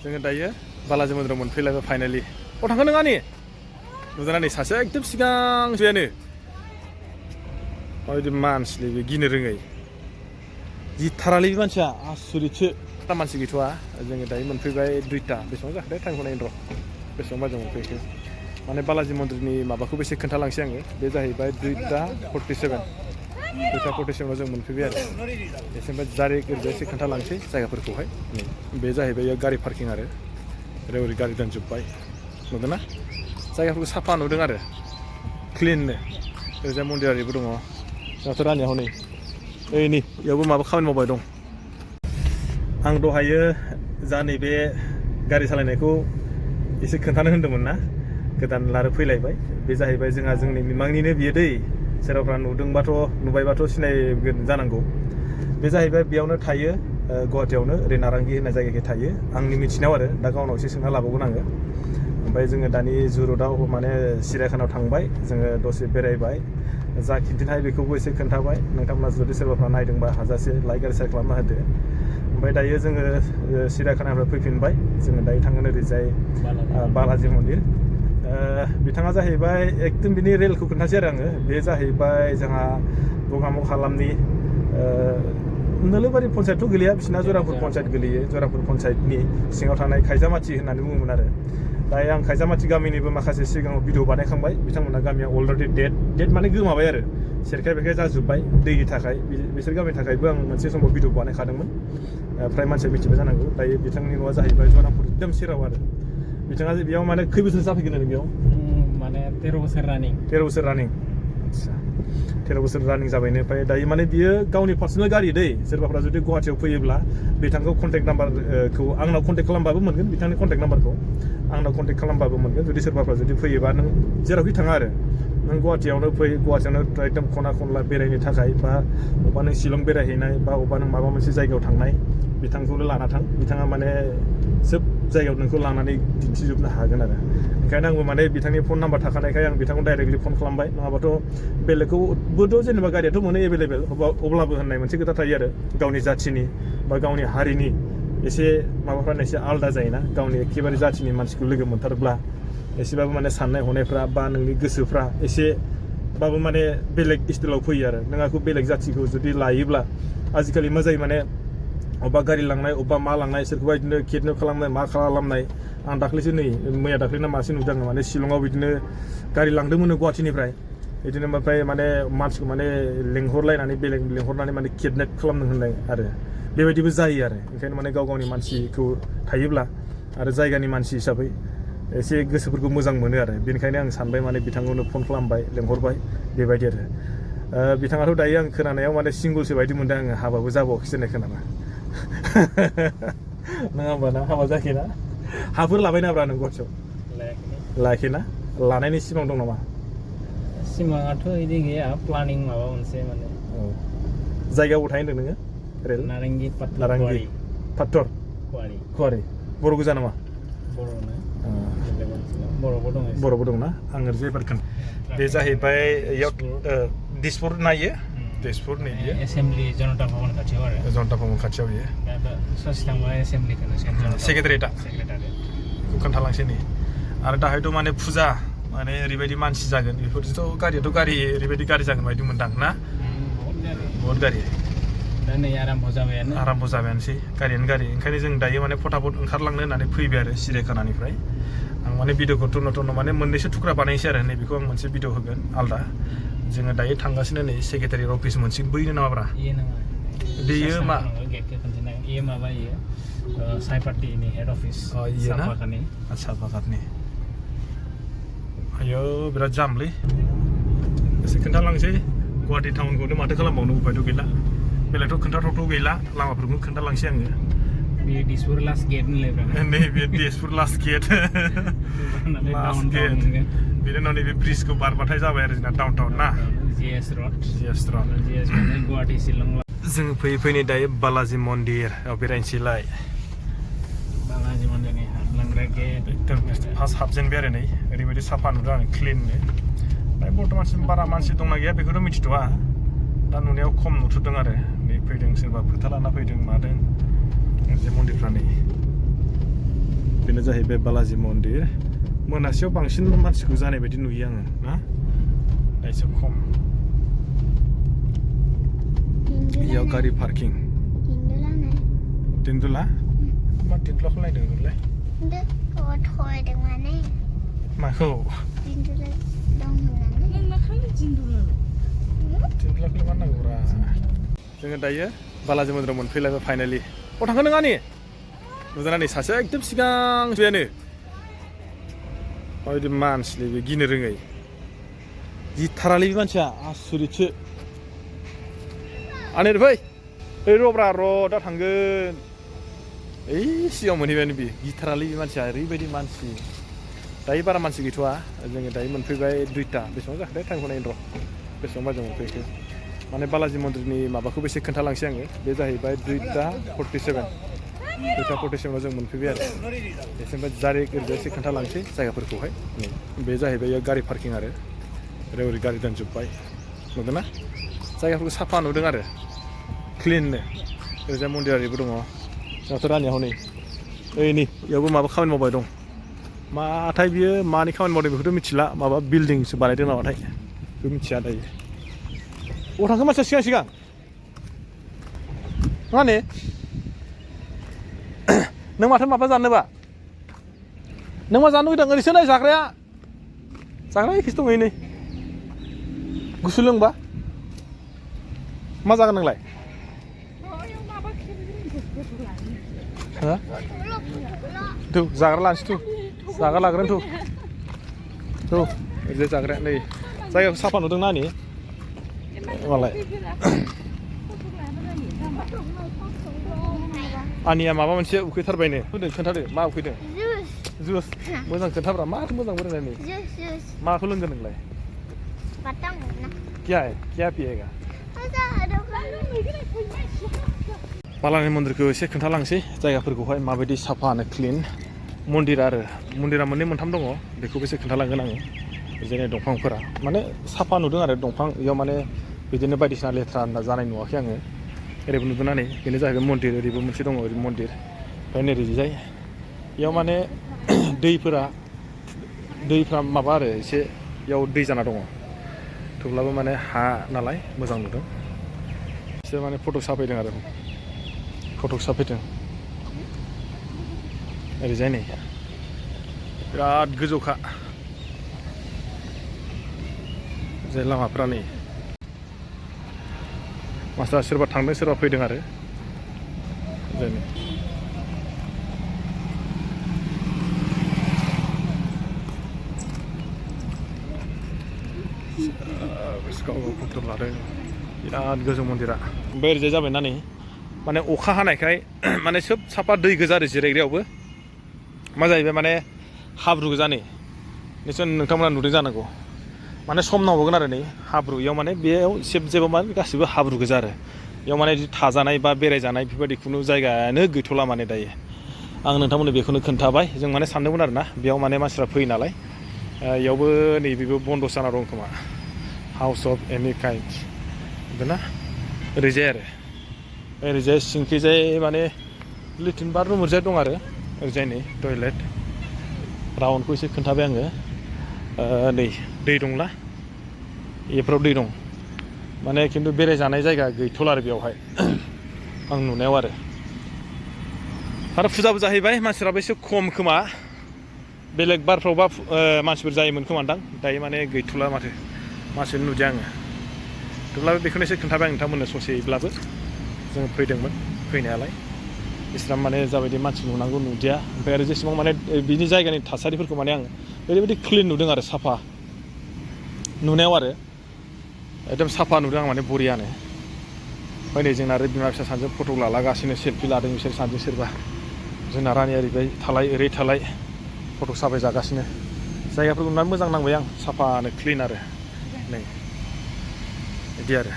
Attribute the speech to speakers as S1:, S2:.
S1: जोङो दायो बालाजी मन्दिराव मोनफैलायबाय फाइनालि थांखो नङा नि नुदोंना नै सासेया एकदम सिगां जयानो माबायदि मानसिलै बे गिनो रोङै गिथारालै बे मानसिया आसुरितसो दा मानसि गैथ'वा जोङो दायो मोनफैबाय 2टा बेसेबां जाखोथाय टाइमखौ नायनो र' बेसेबां बाजियाव मोनफैखो माने बालाजी मन्दिरनि माबाखौबो एसे खोन्थालांसै आङो बे जाहैबाय 2:47 2:47 जों मोनफैबाय आरो एसेनिफ्राय डाइरेक्ट ओरैजाय एसे खोन्थालांसै जायगाफोरखौहाय बे जाहैबाय गारि पार्किं आरो ओरै गारि दोनजोब्बाय नुदोंना जायगाफोरखौ साफा नुदों आरो क्लिननो ओरैजाय मन्दिरारिबो दङ जोंहाथ' रानिया हनै ओइ नै बेयावबो माबा खामानि मावबाय दं आं दहायो जा नैबे गारि सालायनायखौ एसे खोन्थानो होन्दोंमोन ना गोदान लारो फैलायबाय बे जाहैबाय जोंहा जोंनि मिमांनिनो बियो दै सोरबाफ्रा नुबायबाथ' सिनायगोन जानांगौ बे जाहैबाय बेयावनो थायो गुवाहाटियावनो ओरै नारांगि होननाय जायगाखै थायो आंनि मिथिनायाव आरो दा गावनाव एसे सोंना लाबावगोन आङो ओमफ्राय जोङो दानि जुरतआव माने सिरियाखानायाव थांबाय जोङो दसे बेरायबाय जा खिन्थिनाय बेखौबो एसे खोन्थाबाय नोंथांमोना जुदि सोरबाफ्रा नायदोंबा हाजासे लाइक आरो शेयार खालामना होदो ओमफ्राय दायो जोङो सिरियाखानानिफ्राय फैफिनबाय जोङो दायो थांगोन ओरैजाय बालाजी मन्दिर बिथाङा जाहैबाय एकदम बिनि रेलखौ खोन्थासै आरो आङो बे जाहैबाय जोंहा बगामाव हालामनि नोलोबारि पन्सायतथ' गोलैया बिसिना जरामपुर पन्सायत गोलैयो जरामपुर पन्सायतनि सिङाव थानाय खायजामाथि होननानै बुङोमोन आरो दायो आं खायजामाथि गामिनिबो माखासे सिगाङाव भिडिअ बानायखांबाय बिथांमोना गामिया अलरेडि डेट माने गोमाबाय आरो सेरखाय बेरखाय जाजोब्बाय दैनि थाखाय बिसोर गामिनि थाखायबो आं मोनसे समाव भिडिअ बानायखादोंमोन फ्राय मानसिया मिथिबाय जानांगौ दायो बिथांनि न'आ जाहैबाय जरामपुर एकदम सेराव आरो बिथाङा बेयाव माने खै बोसोर जाफैगोन आरो बेयाव
S2: माने 13 बोसोर रानिं
S1: आदसा 13 बोसोर रानिं जाबायनो ओमफ्राय दायो माने बियो गावनि पार्सनेल गारि दै सोरबाफ्रा जुदि गुवाहाटियाव फैयोब्ला बिथांखौ कन्टेक्ट नाम्बारखौ आंनाव कन्टेक्ट खालामबाबो मोनगोन बिथांनि कन्टेक्ट नाम्बारखौ आंनाव कन्टेक्ट खालामबाबो मोनगोन जुदि सोरबाफ्रा जुदि फैयोबा नों जेरावखि थाङा आरो नों गुवाहाटियावनो फै गुवाहाटियावनो एकदम खना खनला बेरायनो थाखाय बा अबा नों शिलं बेरायहैनाय बा अबा नों माबा मोनसे जायगायाव थांनाय बिथांखौनो लाना थां बिथाङा माने सोब जायगायाव नोंखौ लानानै दिन्थिजोबनो हागोन आरो ओंखायनो आंबो माने बिथांनि फन नाम्बार थाखानायखाय आं बिथांखौ डाइरेक्टलि फन खालामबाय नङाबाथ' बेलेगखौबोथ' जेनेबा गारियाथ' मोनो एभेलेबेल अब्लाबो होननाय मोनसे खोथा थायो आरो गावनि जाथिनि बा गावनि हारिनि एसे माबाफ्रानो एसे आलादा जायोना गावनि एखेबारे जाथिनि मानसिखौ लोगो मोनथारब्ला एसेबाबो माने साननाय हनायफ्रा बा नोंनि गोसोफ्रा एसेबाबो माने बेलेग स्टाइलाव फैयो आरो नोंहाखौ बेलेग जाथिखौ जुदि लायोब्ला आजिखालि मा जायो माने अबेबा गारि लांनाय अबेबा मा लांनाय सोरखौबा बिदिनो किडनेप खालामनाय मा खालामनाय आं दाख्लैसो नै मैया दाख्लैना मासे नुदों आङो माने शिलंआव बिदिनो गारि लांदोंमोन गुवाहाटिनिफ्राय बिदिनो ओमफ्राय माने मानसिखौ माने लेंहरलायनानै लेंहरनानै माने किडनेप खालामनो होननाय आरो बेबायदिबो जायो आरो ओंखायनो माने गाव गावनि मानसिखौ थायोब्ला आरो जायगानि मानसि हिसाबै एसे गोसोफोरखौ मोजां मोनो आरो बेनिखायनो आं सानबाय माने बिथांखौनो फन खालामबाय लेंहरबाय बेबायदि आरो बिथाङाथ' दायो आं खोनानायाव माने सिंगोलसो बायदि मोनदों आङो हाबाबो जाबावाखैसो होननाय खोनाबा नङा होमबा ना हाबा जायाखैना हाफोर लाबायनाब्रा नों गुवाहाटियाव लायाखैना लानायनि सिमां दं नामा
S2: सिमाङाथ' बिदि गैया प्लानिं माबा मोनसे माने
S1: जायगायाव थायो होनदों नोङो रेल
S2: नारेंगि
S1: पात्तर कुवारि बर' गोजा नामा बर'बो दंना आं ओरैजाय एबार बे जाहैबाय इयाव दिसपुर नायो तेजपुर नै बियो
S2: एसेम्बलि जनता भवन खाथियाव आरो
S1: जनता भवन खाथियाव बियो
S2: दा ससे थांबा एसेम्बलिखौनो
S1: सेक्रेटारियेटआ बेखौ खोन्थालांसै नै आरो दाहायथ' माने फुजा माने ओरैबायदि मानसि जागोन बेफोरथ' गारियाथ' गारि ओरैबायदि गारि जागोन बायदि मोनदां ना बहुत गारि
S2: दा नै आराम्भ'
S1: जाबायानोसै गारियानो गारि ओंखायनो जों दायो माने फटाफट ओंखारलांनो होननानै फैबाय आरो सिरियाखानानिफ्राय आं माने भिडिअखौ टुर्न माने मोननैसो थुख्रा बानायसै आरो नैबेखौ आं मोनसे भिडिअ होगोन आलदा जोङो दायो थांगासिनो नै सेक्रेटारियेट अफिस मोनसे बैनो नामाब्रा बेयो मा
S2: इयो माबा इयो साइ पार्टिनि हेड अफिस
S1: सापाखातनि आयो बिराद जामलै एसे खोन्थालांसै गुवाहाटि टाउनखौनो माथो खालामबावनो उपायथ' गैला बेलेगथ' खोन्थाथावथ' गैला लामाफोरखौ खोन्थालांसै आङो
S2: बे दिसपुर लास्ट गेट होनलायब्रा
S1: नैबे दिसपुर लास्ट गेट बेनि उनाव नैबे ब्रिजखौ बारबाथाय जाबाय आरो जोंना डाउन टाउन ना
S2: जिएस रड
S1: माने
S2: गुवाहाटि शिलं
S1: जों फैयै दायो बालाजी मन्दिराव बेरायनोसैलाय
S2: बालाजी मन्दिरनि हाबलांग्रा गेट
S1: एकदम फार्स्ट हाबजेनबाय आरो नै ओरैबायदि साफा नुदों आं क्लिननो ओमफ्राय बर्थमानसिम बारा मानसि दंना गैया बेखौथ' मिथिथ'वा दा नुनायाव खम नुथ'दों आरो नै फैदों सोरबा फोथा लाना फैदों मादों जे मन्दिरफ्रा नै बेनो जाहैबाय बालाजि मन्दिर मोनासेयाव बांसिन मानसिखौ जानाय बायदि नुयो आङो ना दा एसे खम इयाव गारि पार्किं दिन्दुला मा दिन्दुलाखौ नायदों नोंलाय माखौ दिन्दुलाखौलाय मा नांगौरा जोङो दायो बालाजि मन्दिराव मोनफैलायबाय फाइनालि थांखो नोङा नि नुजाना नै सासे एकदम सिगां फैयानो माबायदि मानसिलै बे गिनो रोङै गिथारालै बे मानसिया आसुरितसो आनै फै ओइ रब्रा र' दा थांगोन ओइ सिगाङाव मोनहैबायानो बे गिथारालै बे मानसिया ओरैबायदि मानसि दायो बारा मानसि गैथ'वा जोङो दायो मोनफैबाय 2टा बेसेबां जाखो टाइमखौ नायनो र' बेसेबां बाजै मोनफैखो माने बालाजि मन्दिरनि माबाखौबो एसे खोन्थालांसै आङो बे जाहैबाय 2:47 2:47 जों मोनफैबाय आरो एसेनिफ्राय डाइरेक्ट ओरैजाय एसे खोन्थालांसै जायगाफोरखौहाय बे जाहैबाय गारि पार्किं आरो ओरै गारि दोनजोब्बाय नुदोंना जायगाफोरखौ साफा नुदों आरो क्लिननो ओरैजाय मन्दिरारिबो दङ जोंहाथ' रानिया हनै ओइ नै बेयावबो माबा खामानि मावबाय दं माथाय बियो मानि खामानि मावदों बेखौथ' मिथिला माबा बिल्डिंसो बानायदों नामाथाय बेखौ मिथिया दायो थांखो मानसिया सिगां मा ने नों माथो माबा जानोबा नों मा जानो लुगैदों ओरैसो नाय जाग्राया एखेसो दङ नै गुसु लोंबा मा जागोन नोंलाय थौ जाग्रा लानोसै थौ जाग्रा लाग्रोन थौ ओरैजाय जाग्राया नै जायगाखौ साफा नुदों ना नि मालाय आनिया माबा मोनसे उखैथारबायनो खोन्थादो मा उखैदों जुस मोजां खोन्थाब्रा माथो मोजां बोरायनानै माखौ लोंगोन नोंलाय क्या पिएगा बालाजि मन्दिरखौ एसे खोन्थालांसै जायगाफोरखौहाय माबायदि साफानो क्लिन मन्दिरा मोननै मोनथाम दङ बेखौबो एसे खोन्थालांगोन आङो जेरै दंफांफोरा माने साफा नुदों आरो दंफां इयाव माने बिदिनो बायदिसिना लेथ्रा जानाय नुवाखै आङो ओरैबो नुदों ना नै बेनो जाहैबाय मन्दिर ओरैबो मोनसे दङ ओरै मन्दिर ओमफ्राय नैरैजाय इयाव माने दैफ्रा माबा आरो एसे इयाव दै जाना दङ थेवब्लाबो माने हा नालाय मोजां नुदों बिसोर माने फट' साफायदों आरो ओरैजाय नै बिराद गोजौखा जे लामाफ्रा नै मानसिया सोरबा थांदों सोरबा फैदों आरो जेनै फट' लादों बिराद गोजौ मन्दिरा ओमफ्राय ओरैजाय जाबायना नै माने अखा हानायखाय माने सोब साफा दै गोजा आरो जिरायग्रायावबो मा जाहैबाय माने हाब्रु गोजा नै निसय नोंथांमोना नुदों जानांगौ माने सम नांबावगोन आरो नै हाब्रु इयाव माने बेयाव जेबो माने गासिबो हाब्रु गोजा आरो इयाव माने थाजानाय बा बेरायजानाय बेफोरबायदि खुनु जायगायानो गैथ'ला माने दायो आं नोंथांमोननो बेखौनो खोन्थाबाय जों माने सानदोंमोन आरो ना बेयाव माने मानसिफ्रा फैयो नालाय इयावबो नैबेबो बन्द' जाना दं खोमा हाउस अफ एनि काइन्ड नुदोंना ओरैजाय सिंखैजाय माने लेट्रिन बाथरुम ओरैजाय दं आरो ओरैजाय नै टयलेट राउन्डखौ एसे खोन्थाबाय आङो नै दै दंना बेफोराव दै दं माने खिन्थु बेरायजानाय जायगा गैथ'ला आरो बेयावहाय आं नुनायाव आरो फुजाबो जाहैबाय मानसिफ्राबो एसे खम खोमा बेलेग बारफ्रावबा मानसिफोर जायोमोन खोमादां दायो माने गैथ'ला माथो मानसिखौनो नुदिया आङो थेवब्लाबो बेखौनो एसे खोन्थाबाय आं नोंथांमोननो ससेब्लाबो जों फैदोंमोन फैनायालाय इसिबां माने जाबायदि मानसि नुनांगौ नुदिया ओमफ्राय आरो जेसेबां माने बिनि जायगानि थासारिफोरखौ माने आं ओरैबायदि क्लिन नुदों आरो साफा नुनायाव आरो एकदम साफा नुदों आं माने बरियानो ओमफ्राय नै जोंना आरो बिमा फिसा सानैजों फट' लागासिनो सेल्फि लादों बिसोर सानैजों सोरबा जोंना रानिया ओरै थालाय फट' साफाय जागासिनो जायगाफोरखौ नुनानै मोजां नांबाय आं साफानो क्लिन आरो नै बिदि आरो